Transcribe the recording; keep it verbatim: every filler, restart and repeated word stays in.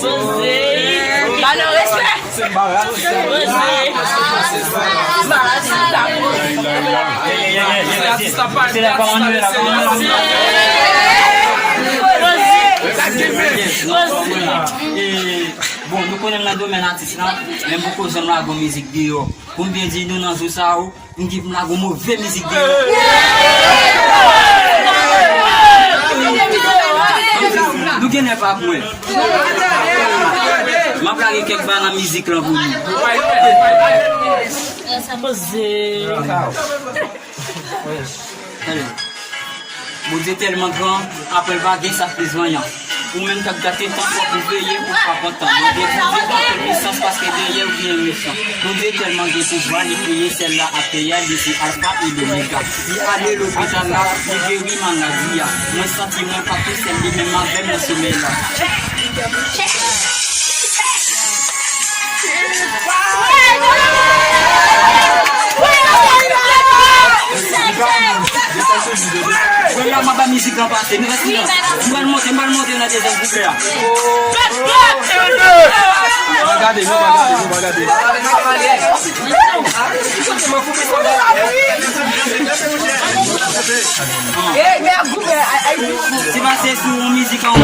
Poze. Ba nou respè. Poze. Maladi sa. Poze. Poze. E, bon, nou konnen m nan domèn atis lan, men m poko janm lage yon mizik deyò. Pou m byen di nou nan jou sa yo, m gen pou m lage yon move mizik deyò. Nou gen nèf ap mwen. M ap lage kèk bagay nan mizik lan pou nou. Poze. Tande. Bondye tèlman gran, apre l pa gen sa k plis vanyan. Ou menm k ap gate tan, fòk ou veye pou w pa pran tan. Bondye, Bondye, Bondye, pisans paske dèyè w gen mechan. Bondye tèlman gen pouvwa, li kreye syèl la ak tè a, li se Alfa e Omega. Li ale lopital la, li geri maladi a. Mwen santi mwen pa tou sèl, li menm avè m nan somèy la. Premyèman, ba mizik lan pase, nou fè silans. M pral monte, m pral monte nan dezyèm kouplè a. Pa gade, nou pa gade, nou pa gade. Se pase sou yon mizik an.